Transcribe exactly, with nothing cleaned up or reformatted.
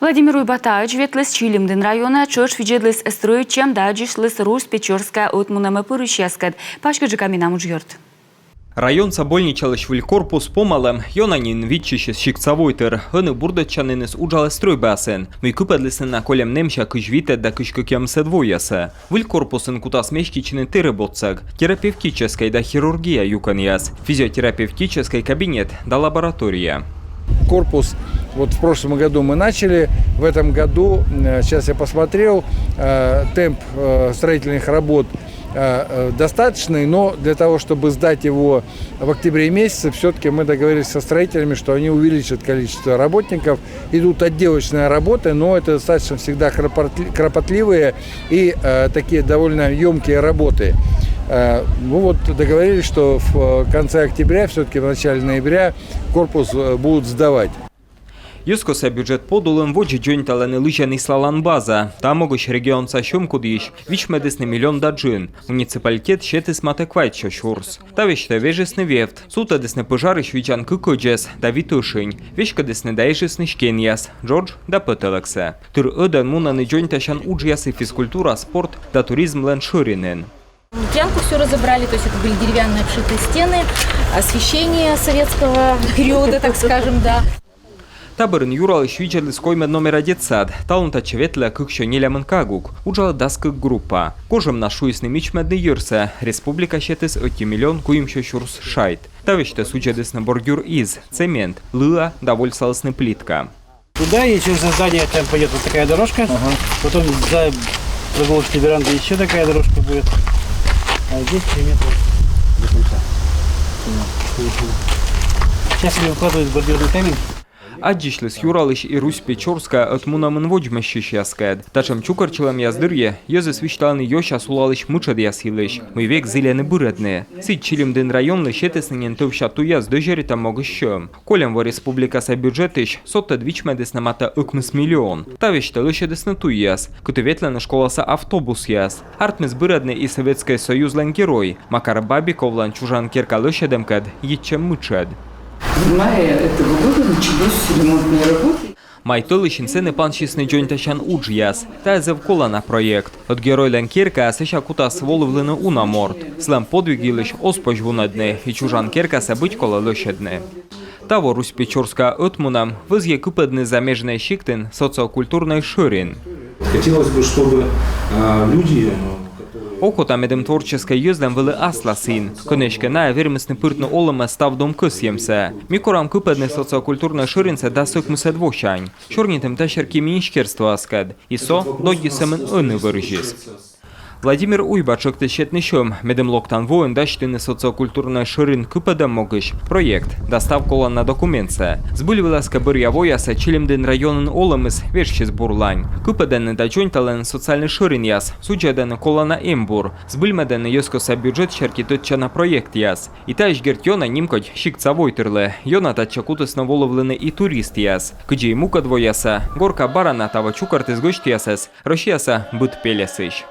Владимир Уйба таӧдз ветліс Чилимдін районӧ, тшӧтш видзӧдліс стрӧитчӧм да аддзысьліс Русь-Печорскӧйӧ ӧтмунӧмӧ пырысьяскӧд. Паськыдджыка менам уджъёрт. Районса больничалысь выль корпус помалӧм ёна нин виччысис сиктса войтыр. Ӧні бурдӧдчаніныс уджалӧ стрӧйбаясын, мый кыпӧдлісны на кольӧм нэмся кызь витӧд да кызь кӧкъямысӧд воясӧ. Выль корпусын кутас меститчыны тэрыб отсӧг, терапевтическӧй да хирургия юкӧнъяс, физиотерапевтическӧй кабинет да лаборатория. Корпус, вот в прошлом году мы начали, в этом году, э, сейчас я посмотрел, э, темп, э, строительных работ, э, э, достаточный, но для того, чтобы сдать его в октябре месяце, все-таки мы договорились со строителями, что они увеличат количество работников. Идут отделочные работы, но это достаточно всегда кропотли-, кропотливые и, э, такие довольно ёмкие работы. Э, ну вот, договорились, что в, э, конце октября, все-таки в начале ноября корпус, э, будут сдавать. Йӧзкостса бюджет подулын водзӧ дзоньталӧны лызьӧн ислалан база. Та могысь регионса сьӧмкудйысь вичмӧдісны миллион да джын. Муниципалитет сетіс матӧ квайтсё сюрс. Та весьтӧ вежисны вевт, сувтӧдісны пӧжарысь видзан кык ӧдзӧс да вит ӧшинь, веськӧдісны да эжисны стенъяс, джодж да пӧтӧлӧксӧ. Тыр ӧдӧн мунӧны дзоньтасян уджъяс и физкультура, спорт да туризмлӧн шӧринын. Внутрянку всю разобрали, то есть это были деревянные обшитые стены, освещение советского периода, так скажем, да. Та бӧрын Юралысь видзӧдліс коймӧд номера детсад. Талун татчӧ ветлӧ кыксё нелямын кагук. Уджалӧ дас кык группа. Гожӧмнас шуисны мичмӧдны йӧрсӧ. Республика сетіс ӧти миллион куимсё сюрс шайт. Та весьтӧ судзӧдісны бордюр из, цемент, лыа да вольсалісны плитка. Туда и через здание там пойдет вот такая дорожка. Ага. Потом за прогулочной верандой еще такая дорожка будет. А здесь три метра до конца. Сейчас они выкладывают бордюрный камень. Аддзысьліс Юралысь и Русь-Печорскӧйӧ ӧтмунӧмын водзмӧстчысьяскӧд. Татшӧм чукӧртчылӧмъяс дырйи йӧзыс висьталӧны ёся сулалысь мытшӧдъяс йылысь, мый век зільӧны бырӧдны. Сідз, Чилимдін районлы сетісны нин тӧвся туйяс дӧзьӧритӧм могысь сьӧм. Кольӧм во республикаса бюджетысь содтӧд вичмӧдісны матӧ ӧкмыс миллион. Та весьтӧ лӧсьӧдісны туйяс, кыті ветлӧны школаса автобусъяс. Артмис бырӧдны и Сӧветскӧй Союзлӧн Герой Макар Бабиковлӧн чужан керка лӧсьӧдӧмкӧд йитчӧм мытшӧд. В мае этого года начались ремонтные работы. Май тӧлысьын сэні пансисны дзоньтасян уджъяс. Тайӧ зэв колана проект. Ӧд Геройлӧн керкаӧ сэсся кутас волывлыны уна морт. Сылӧн подвиг йылысь оз позь вунӧдны, и чужан керкасӧ быть колӧ лӧсьӧдны. Таво Русь-Печорскӧйӧ ӧтмунӧм вӧзйӧ кыпӧдны Замежнӧй сиктын социокультурнӧй шӧрин. Хотелось бы, чтобы, а, люди, э, которые... Окота, медым творческӧй йӧзлӧн вӧлі аслас ин, кӧні эськӧ найӧ вермисны пыртны олӧмӧ став дом кӧсйӧмсӧ. Ми корам кыпӧдны социокультурнӧй шӧринсӧ дас ӧкмысӧд восянь. Сёрнитім та серти министерствояскӧд, и со доддьӧ сӧмын ӧні вӧрзис. Владимир Уйба тшӧктіс сетны сьӧм, медым локтан воын дасьтыны социокультурнӧй шӧрин кыпӧдӧм могысь проект да став колана документсӧ. Збыль вылас кӧ, бӧръя воясӧ Чилимдін районын олӧмыс вежсис бурлань. Кыпӧдӧны да дзоньталӧны социальнӧй шӧринъяс, судзӧдӧны колана эмбур, збыльмӧдӧны йӧзкостса бюджет серти тӧдчана проектъяс. И таысь, дерт, ёна нимкодь сиктса войтырлы. Ёна татчӧ кутісны волывлыны и туристъяс. Кыдзи и мукӧд воясӧ, «Горка» бара на таво чукӧртіс гӧсьтъясӧс Россияса быд пельӧсысь.